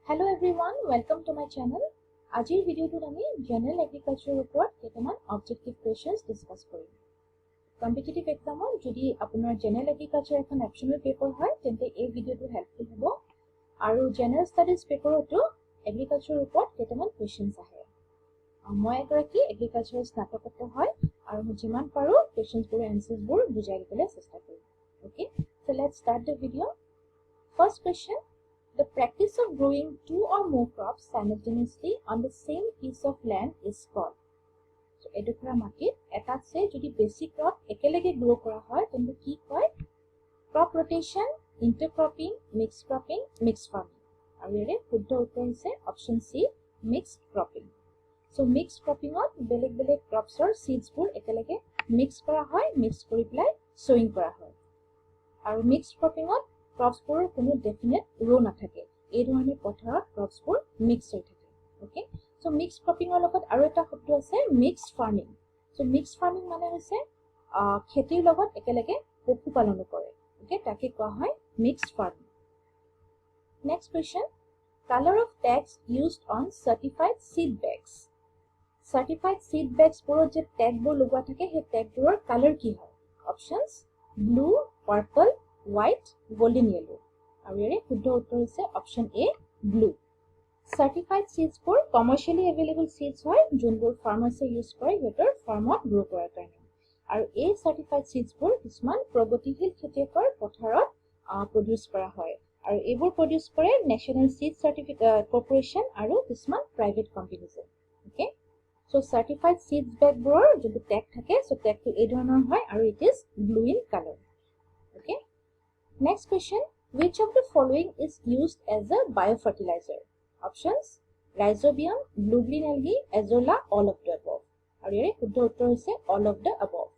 Hello everyone, welcome to my channel. আজিৰ ভিডিঅ'টোত আমি জেনেৰেল এগ্ৰিকালচাৰৰ ওপৰত কেইটামান অবজেক্টিভ কুৱেশ্যনছ ডিছকাছ কৰিম। কম্পিটিটিভ এক্সামত যদি আপোনাৰ জেনেৰেল এগ্ৰিকালচাৰ এখন অপশ্যনেল পেপাৰ হয়, তেন্তে এই ভিডিঅ'টো হেল্পফুল হ'ব। আৰু জেনেৰেল ষ্টাডিজ পেপাৰতো এগ্ৰিকালচাৰৰ ওপৰত কেইটামান কুৱেশ্যনছ আহে। মই এগৰাকী এগ্ৰিকালচাৰৰ স্নাতকোত্তৰ হয় আৰু মই যিমান পাৰোঁ কুৱেশ্যনছবোৰৰ এনচাৰ্ছবোৰ বুজাই দিবলৈ চেষ্টা কৰিম। Okay, so let's start the video. First question: The practice of growing two or more crops simultaneously on the same piece of land is called. So, এডোখৰা মাটিত এটাতছে যদি বেছি ক্ৰপ একেলগে গ্ৰ' কৰা হয়, তেন্তে কি কয়? Crop rotation, intercropping, mix cropping, mix farming. আৰু ইয়াৰে শুদ্ধ উত্তৰ হৈছে option C, mixed cropping. So mix ক্ৰপিঙত বেলেগ বেলেগ ক্ৰপছৰ চিডছবোৰ একেলগে মিক্স কৰা হয়, মিক্স কৰি পেলাই চ'য়িং কৰা হয়। আৰু মিক্স ক্ৰপিঙত ক্ৰপছবোৰৰ কোনো ডেফিনেট ৰ' নাথাকে। এই ধৰণে পথাৰত ক্ৰপছবোৰ মিক্স হৈ থাকে। অ'কে, চ' মিক্স ক্ৰপিঙৰ লগত আৰু এটা শব্দ আছে, মিক্সড ফাৰ্মিং। চ' মিক্সড ফাৰ্মিং মানে হৈছে খেতিৰ লগত একেলগে পশুপালনো কৰে। অ'কে, তাকে কোৱা হয় mixed farming. Next question: Colour of tags used on certified seed bags. Certified seed বেগছবোৰত যে টেগবোৰ লগোৱা থাকে, সেই টেগবোৰৰ কালাৰ কি হয়? Options: blue, purple, white, golden yellow. আৰু ইয়াৰে শুদ্ধ উত্তৰ হৈছে অপশ্যন এ, ব্লু। চাৰ্টিফাইড চিডছবোৰ কমাৰ্চিয়েলি এভেইলেবল চিডছ হয়, যোনবোৰ ফাৰ্মাৰ্ছে ইউজ কৰে সিহঁতৰ ফাৰ্মত গ্ৰ' কৰাৰ কাৰণে। আৰু এই চাৰ্টিফাইড চিডছবোৰ কিছুমান প্ৰগতিশীল খেতিয়কৰ পথাৰত প্ৰডিউচ কৰা হয়। আৰু এইবোৰ প্ৰডিউচ কৰে নেশ্যনেল চিড চাৰ্টিফিকেট কৰ্পৰেশ্যন আৰু কিছুমান প্ৰাইভেট কোম্পেনীজে। অ'কে, চ' চাৰ্টিফাইড চিডছ বেগবোৰৰ যোনটো টেগ থাকে, চ' টেগটো এই ধৰণৰ হয় আৰু it is blue in colour. Okay. Next question: Which of the following is used as a biofertilizer? Options: Rhizobium, blue green algae, Azolla, all of the above. আৰু ইয়াৰে শুদ্ধ উত্তৰ হৈছে all of the above.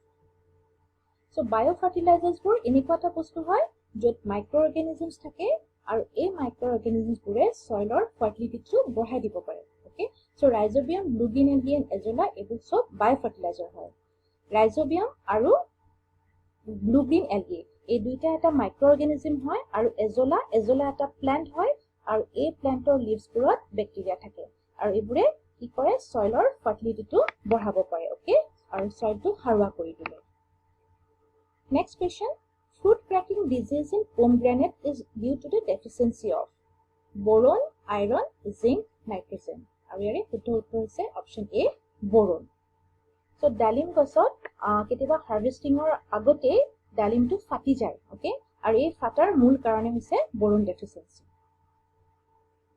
So বায়'ফাৰ্টিলাইজাৰ্ছবোৰ এনেকুৱা এটা বস্তু হয় য'ত মাইক্ৰ' অৰ্গেনিজমছ থাকে আৰু এই মাইক্ৰ' অৰ্গেনিজমছবোৰে চইলৰ ফাৰ্টিলিটিটো বঢ়াই দিব পাৰে। Okay, so Rhizobium, blue green algae and Azolla, এইবোৰ চব বায়'ফাৰ্টিলাইজাৰ হয়। ৰাইজবিয়াম আৰু ব্লু গ্ৰীণ এলগি, এই দুইটা এটা মাইক্ৰ' অৰ্গেনিজম হয়। আৰু এজোলা এটা প্লেণ্ট হয় আৰু এই প্লেণ্টৰ লিভছবোৰত বেক্টেৰিয়া থাকে আৰু এইবোৰে কি কৰে? চইলৰ ফাৰ্টিলিটিটো বঢ়াব পাৰে। অ'কে, আৰু চইলটো সাৰুৱা কৰি তোলে। Next question: Fruit cracking disease in pomegranate is due to the deficiency of boron, iron, zinc, nitrogen. আৰু ইয়াৰে শুদ্ধ উত্তৰ হৈছে অপশ্যন এ, বৰন। চ' ডালিম গছত কেতিয়াবা হাৰ্ভেষ্টিঙৰ আগতেই ডালিমটো ফাটি যায়। অ'কে, আৰু এই ফাটাৰ মূল কাৰণে হৈছে boron deficiency.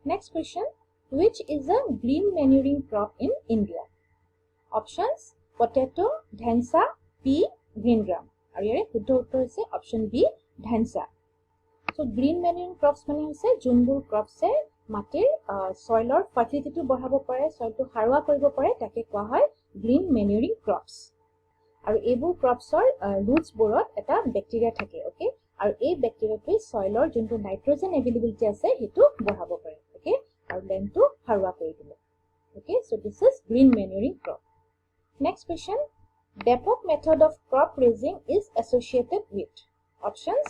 Next question: Which is a green manuring crop in India? Options: potato, dhensa, pea, green gram. আৰু ইয়াৰে শুদ্ধ উত্তৰ হৈছে অপশ্যন বি, ঢেঞ্চা। চ' গ্ৰীণ মেনুৰিং ক্ৰপছ মানে হৈছে যোনবোৰ ক্ৰপছে মাটিৰ চইলৰ ফাৰ্টিলিটিটো বঢ়াব পাৰে, চইলটো সাৰুৱা কৰিব পাৰে, তাকে কোৱা হয় গ্ৰীণ মেনুৰিং ক্ৰপছ। আৰু এইবোৰ ক্ৰপছৰ ৰুটছবোৰত এটা বেক্টেৰিয়া থাকে। অ'কে, আৰু এই বেক্টেৰিয়াটোৱে চইলৰ যোনটো নাইট্ৰজেন এভেইলেবিলিটি আছে, সেইটো বঢ়াব পাৰে। অ'কে, আৰু লেণ্ডটো সাৰুৱা কৰি তোলে। Okay, so this is green manuring crop. Next question: Depok method of crop raising is associated with. Options: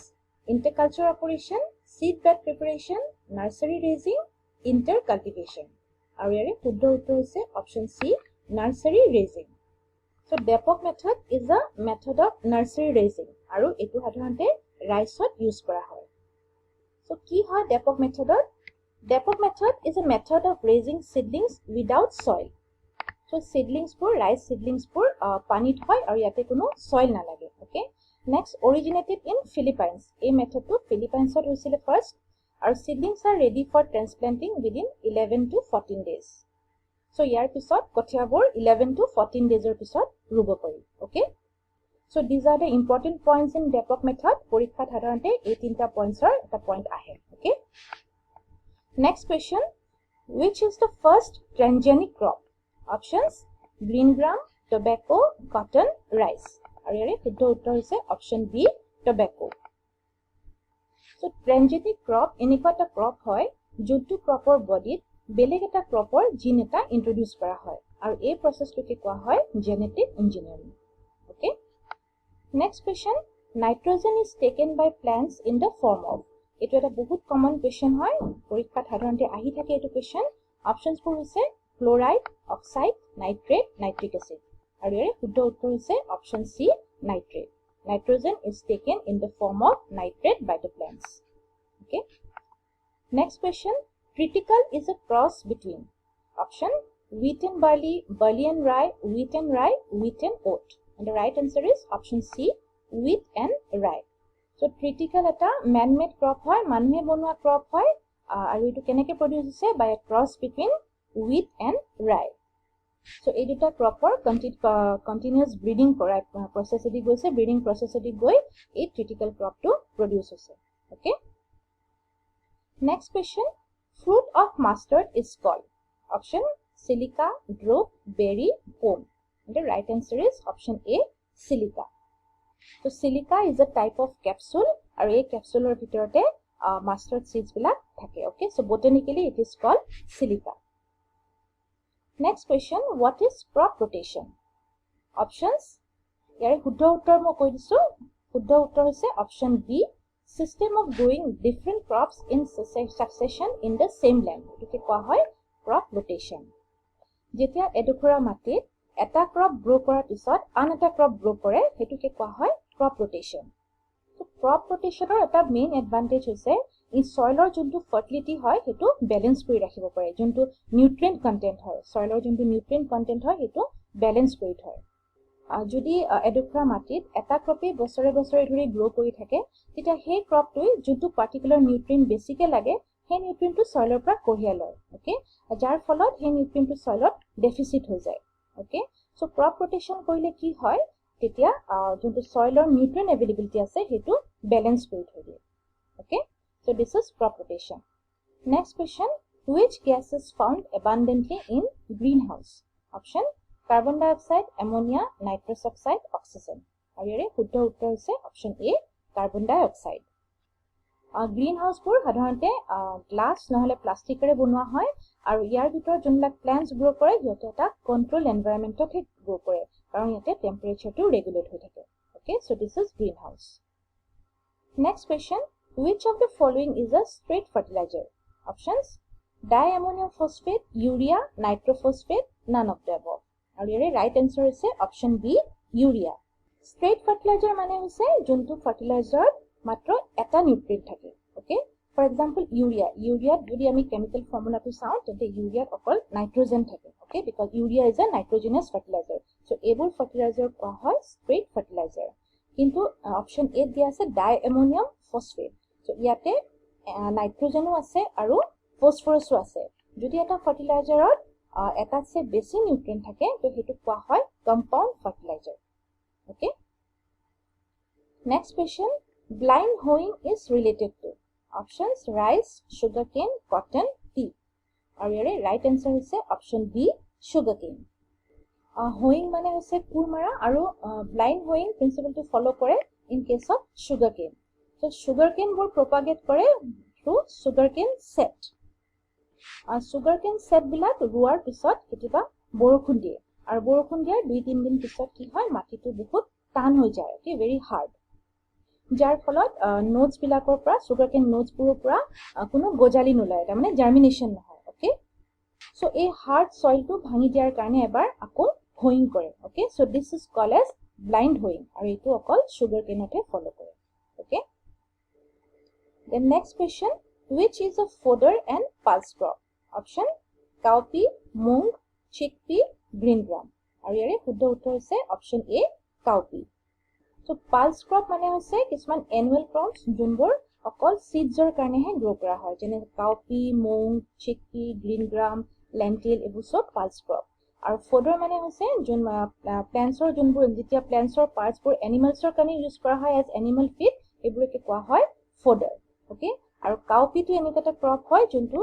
interculture operation, seed bed preparation, nursery raising, intercultivation. আৰু ইয়াৰে শুদ্ধ উত্তৰ হৈছে option C, nursery raising. So Depok method is a method of nursery raising আৰু এইটো সাধাৰণতে ৰাইচত use কৰা হয়। চ' কি হয় ডেপক মেথডত? Depok method is a method of raising seedlings without soil. So চিডলিংছবোৰ, rice চিডলিংছবোৰ পানীত হয় আৰু ইয়াতে কোনো চইল নালাগে। Okay, next, originated in Philippines. এই মেথডটো ফিলিপাইনছত হৈছিলে ফাৰ্ষ্ট। আৰু seedlings are ready for transplanting within 11 to 14 days. So ইয়াৰ পিছত কঠীয়াবোৰ 11 টু 14 ডেজৰ পিছত ৰুব পাৰি। Okay, so these are the important points in Depok method. পৰীক্ষাত সাধাৰণতে এই তিনিটা পইণ্টছৰ এটা পইণ্ট আহে। Okay, next question: Which is the first transgenic crop? Options: green gram, tobacco, cotton, rice. আৰু ইয়াৰে শুদ্ধ উত্তৰ হৈছে option B, tobacco. So transgenic crop এনেকুৱা এটা ক্ৰপ হয় যোনটো ক্ৰপৰ বডিত বেলেগ এটা ক্ৰপৰ জিন এটা ইণ্ট্ৰডিউচ কৰা হয় আৰু এই প্ৰচেছটোকে কোৱা হয় genetic engineering. Okay, next question: Nitrogen is taken by plants in the form of. এইটো এটা বহুত কমন কুৱেশ্যন হয়, পৰীক্ষাত সাধাৰণতে আহি থাকে এইটো কুৱেশ্যন। অপশ্যনছবোৰ হৈছে chloride, oxide, nitrate, nitric acid. আৰু ইয়াৰে শুদ্ধ উত্তৰ হৈছে option C, nitrate. Nitrogen is taken in the form of nitrate by the plants. Okay, next question, triticale is a cross between option wheat and barley, barley and rye, wheat and rye, wheat and oat. And the right answer is option C, wheat and rye. So triticale এটা man-made crop হয়, মানুহে বনোৱা crop হয়, আৰু এইটো কেনেকৈ produce হৈছে? By a cross between wheat and rye. So এই দুটা ক্ৰপৰ কণ্টিনিউৱাছ ব্ৰিডিং কৰা প্ৰচেছেদি গৈছে, ব্ৰিডিং প্ৰচেছেদি গৈ এই ট্ৰিটিকেল ক্ৰপটো প্ৰডিউচ হৈছে। Okay, next question, fruit of mustard is called option silica, drupe, berry, pome. The right answer is option A, silica. So silica is a type of capsule আৰু এই কেপচুলৰ ভিতৰতে mustard চিডছবিলাক থাকে। Okay, so botanically it is called silica. Next question, what is crop rotation? Options, ইয়াৰে শুদ্ধ উত্তৰ মই কৈ দিছোঁ। শুদ্ধ উত্তৰ হৈছে option B, system of growing different crops in succession in the same land. এইটোকে কোৱা হয় ক্ৰপ ৰোটেশ্যন। যেতিয়া এডোখৰা মাটিত এটা ক্ৰপ গ্ৰ' কৰাৰ পিছত আন এটা ক্ৰপ গ্ৰ' কৰে, সেইটোকে কোৱা হয় ক্ৰপ ৰোটেশ্যন। ক্ৰপ ৰোটেশ্যনৰ এটা মেইন এডভান্টেজ হৈছে ই চইলৰ যোনটো ফাৰ্টিলিটি হয় সেইটো বেলেঞ্চ কৰি ৰাখিব পাৰে। যোনটো নিউট্ৰিয়েণ্ট কণ্টেণ্ট হয়, চইলৰ যোনটো নিউট্ৰিয়েণ্ট কণ্টেণ্ট হয় সেইটো বেলেঞ্চ কৰি থয়। যদি এডোখৰা মাটিত এটা ক্ৰপেই বছৰে বছৰে ধৰি গ্ৰ' কৰি থাকে, তেতিয়া সেই ক্ৰপটোৱে যোনটো পাৰ্টিকুলাৰ নিউট্ৰিয়েণ্ট বেছিকৈ লাগে সেই নিউট্ৰিয়েণ্টটো চইলৰ পৰা কঢ়িয়াই লয়। অ'কে, যাৰ ফলত সেই নিউট্ৰিয়েণ্টটো চইলত ডেফিচিট হৈ যায়। অ'কে, চ' ক্ৰপ ৰোটেশ্যন কৰিলে কি হয়, তেতিয়া যোনটো চইলৰ নিউট্ৰিয়েণ্ট এভেইলেবিলিটি আছে সেইটো বেলেঞ্চ কৰি থৈ দিয়ে। Okay, so this is crop rotation. Next question, which gas is found abundantly in green house? Option carbon dioxide, ammonia, nitrous oxide, oxygen. আৰু ইয়াৰে শুদ্ধ উত্তৰ হৈছে option A, carbon dioxide. Green হাউচবোৰ সাধাৰণতে গ্লাছ নহ'লে প্লাষ্টিকেৰে বনোৱা হয় আৰু ইয়াৰ ভিতৰত যোনবিলাক প্লেণ্টছ গ্ৰ' কৰে সিহঁতে এটা কণ্ট্ৰল এনভাইৰমেণ্টতহে গ্ৰ' কৰে, কাৰণ ইয়াতে টেম্পাৰেচাৰটো ৰেগুলেট হৈ থাকে। Okay, so this is green house. Next question, which of the following is a straight fertilizer? Options di ammonium phosphate, urea, nitrophosphate, none of the above. আৰু ইয়াৰে ৰাইট এনচাৰ হৈছে option B, urea. Straight fertilizer মানে হৈছে যোনটো ফাৰ্টিলাইজাৰত মাত্ৰ এটা nutrient থাকে। Okay, for example urea. ইউৰিয়াত যদি আমি কেমিকেল ফৰ্মুলাটো চাওঁ তেন্তে ইউৰিয়াত অকল নাইট্ৰজেন থাকে। Okay, because urea is a nitrogenous fertilizer. So এইবোৰ ফাৰ্টিলাইজাৰ কোৱা হয় ষ্ট্ৰেইট ফাৰ্টিলাইজাৰ। কিন্তু অপশ্যন এত দিয়া আছে ডাই এমনিয়াম ফচফেট। চ' ইয়াতে নাইট্ৰজেনো আছে আৰু ফচফৰাছো আছে। যদি এটা ফাৰ্টিলাইজাৰত এটাতছে বেছি নিউট্ৰিয়েণ্ট থাকে তো সেইটোক কোৱা হয় compound fertilizer. Okay, next question, blind hoeing is related to options rice, sugar cane, cotton, tea. আৰু ইয়াৰে ৰাইট এনচাৰ হৈছে অপশ্যন বি, চুগাৰ কেন। হোয়িং মানে হৈছে কোৰ মাৰা আৰু ব্লাইণ্ড হোয়িং প্ৰিন্সিপলটো ফ'ল' কৰে in case of sugar cane. So sugar কেনবোৰ প্ৰপাগেট কৰে through sugar cane set. Sugar cane ছেটবিলাক ৰোৱাৰ পিছত কেতিয়াবা বৰষুণ দিয়ে আৰু বৰষুণ দিয়াৰ 2-3 দিন পিছত কি হয়, মাটিটো বহুত টান হৈ যায়। অ'কে, ভেৰি হাৰ্ড, যাৰ ফলত ন'ডছবিলাকৰ পৰা, চুগাৰ কেন ন'ডছবোৰৰ পৰা কোনো গজালি নোলায়, তাৰমানে জাৰ্মিনেশ্যন নহয়। অ'কে, চ' এই হাৰ্ড চইলটো ভাঙি দিয়াৰ কাৰণে এবাৰ আকৌ হোয়িং কৰে। Okay, so this is call as blind hoeing আৰু এইটো অকল চুগাৰ কেনতহে ফ'ল' কৰে। Okay, then next question, which is a fodder and pulse crop? Option cowpea, moong, chickpea, green gram. আৰু ইয়াৰে শুদ্ধ উত্তৰ হৈছে option A, cowpea. So pulse crop মানে হৈছে কিছুমান এনুৱেল ক্ৰপছ যোনবোৰ অকল চিডছৰ কাৰণেহে গ্ৰ' কৰা হয়, যেনে cowpea, moong, chickpea, green gram, lentil, এইবোৰ চব পালচ ক্ৰপ। আৰু ফডাৰ মানে হৈছে যোন প্লেণ্টছৰ যোনবোৰ, যেতিয়া প্লেণ্টছৰ পাৰ্টছবোৰ এনিমেলছৰ কাৰণে ইউজ কৰা হয় এজ এনিমেল ফিড, এইবোৰকে কোৱা হয় ফডাৰ। অ'কে, আৰু কাউপিটো এনেকুৱা এটা ক্ৰপ হয় যোনটো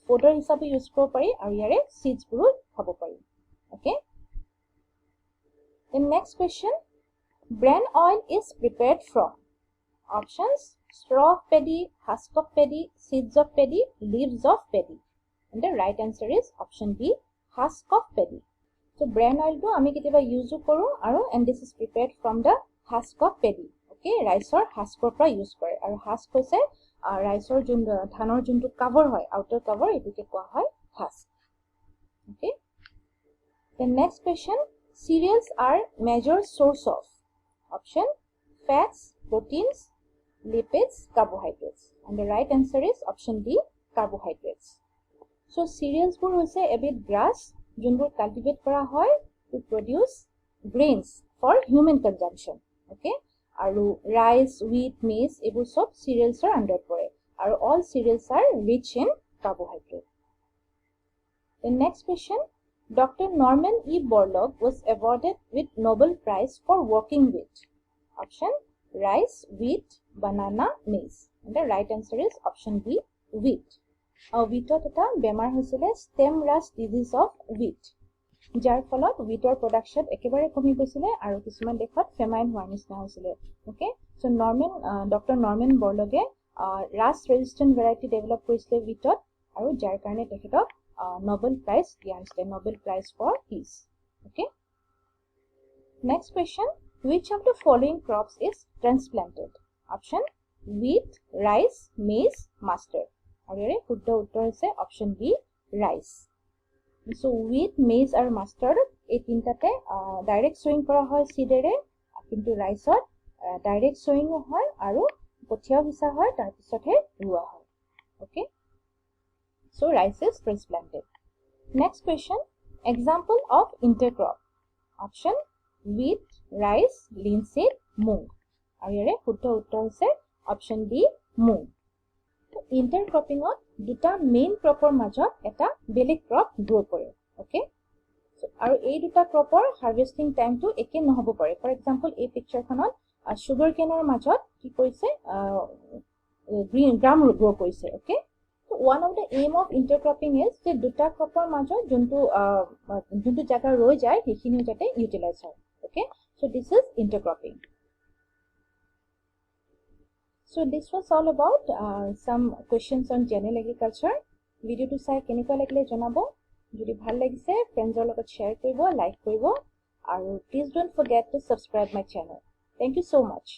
ফডাৰ হিচাপে ইউজ কৰিব পাৰি আৰু ইয়াৰে চিডছবোৰো খাব পাৰি। Okay, then next question, bran oil is prepared from options straw of paddy, husk of paddy, seeds of paddy, leaves of paddy. And the right answer is option B, husk of paddy. So bran oil টো আমি কেতিয়াবা ইউজো কৰোঁ আৰু and this is prepared from the husk of paddy. Okay, ৰাইচৰ হাস্কৰ পৰা use কৰে আৰু husk হৈছে ৰাইচৰ যোন, ধানৰ যোনটো কাভাৰ হয়, আউটাৰ কাভাৰ, এইটোকে কোৱা হয় husk. Okay, the next question, cereals are major source of? Option fats, proteins, lipids, carbohydrates. And the right answer is option D, carbohydrates. So cerealsবোৰ হৈছে এবিধ গ্ৰাছ, যোনবোৰ কাল্টিভেট কৰা হয় to produce grains for human consumption. Okay, আৰু rice, wit, মেজ এইবোৰ চব চিৰিয়েলছৰ আণ্ডাৰত পৰে আৰু all cereals are rich in carbohydrate. The next question, Doctor Norman E Borlaug was awarded with Nobel Prize for working with? Option rice, wheat, banana, maize. And the right answer is option B, wheat. উইটত এটা বেমাৰ হৈছিলে, stem rust disease of wheat, যাৰ ফলত উইটৰ production একেবাৰে কমি গৈছিলে আৰু কিছুমান দেশত ফেমাইন হোৱাৰ নিচিনা হৈছিলে। অ'কে, চ' ডক্টৰ নৰ্মেন বৰলগে ৰাষ্ট ৰেজিষ্টেণ্ট ভেৰাইটি ডেভেলপ কৰিছিলে উইটত আৰু যাৰ কাৰণে তেখেতক নবেল প্ৰাইজ দিয়া হৈছিলে, Nobel Prize for Peace. Okay, next question, which of the following crops is transplanted? Option wheat, rice, maize, mustard. আৰু ইয়াৰে শুদ্ধ উত্তৰ হৈছে option B, rice. So wheat, maize আৰু মাষ্টাৰ্ড এই তিনিটাতে ডাইৰেক্ট চয়িং কৰা হয় চিডেৰে, কিন্তু ৰাইচত ডাইৰেক্ট চয়িঙো হয় আৰু কঠীয়াও সিঁচা হয়, তাৰপিছতহে ৰোৱা হয়। Okay, so rice is transplanted. Next question, example of intercrop? Option wheat, rice, linseed, moong. আৰু ইয়াৰে শুদ্ধ উত্তৰ হৈছে অপশ্যন ডি, মুং। ইণ্টাৰক্ৰপিঙত দুটা মেইন ক্ৰপৰ মাজত এটা বেলেগ ক্ৰপ গ্ৰ' কৰে। অ'কে, আৰু এই দুটা ক্ৰপৰ হাৰ্ভেষ্টিং টাইমটো একে নহ'ব পাৰে। ফৰ এক্সাম্পল, এই পিকচাৰখনত চুগাৰ কেনৰ মাজত কি কৰিছে? গ্ৰীণ গ্ৰাম গ্ৰ' কৰিছে। Okay, one of the aim of intercropping is যে দুটা ক্ৰপৰ মাজত যোনটো জেগা ৰৈ যায়, সেইখিনিও যাতে ইউটিলাইজ হয়। Okay, so this is intercropping. So this was all about some questions on general agriculture. ভিডিঅ'টো চাই কেনেকুৱা লাগিলে জনাব। যদি ভাল লাগিছে, ফ্ৰেণ্ডছৰ লগত শ্বেয়াৰ কৰিব, লাইক কৰিব আৰু please don't forget to subscribe my channel. Thank you so much.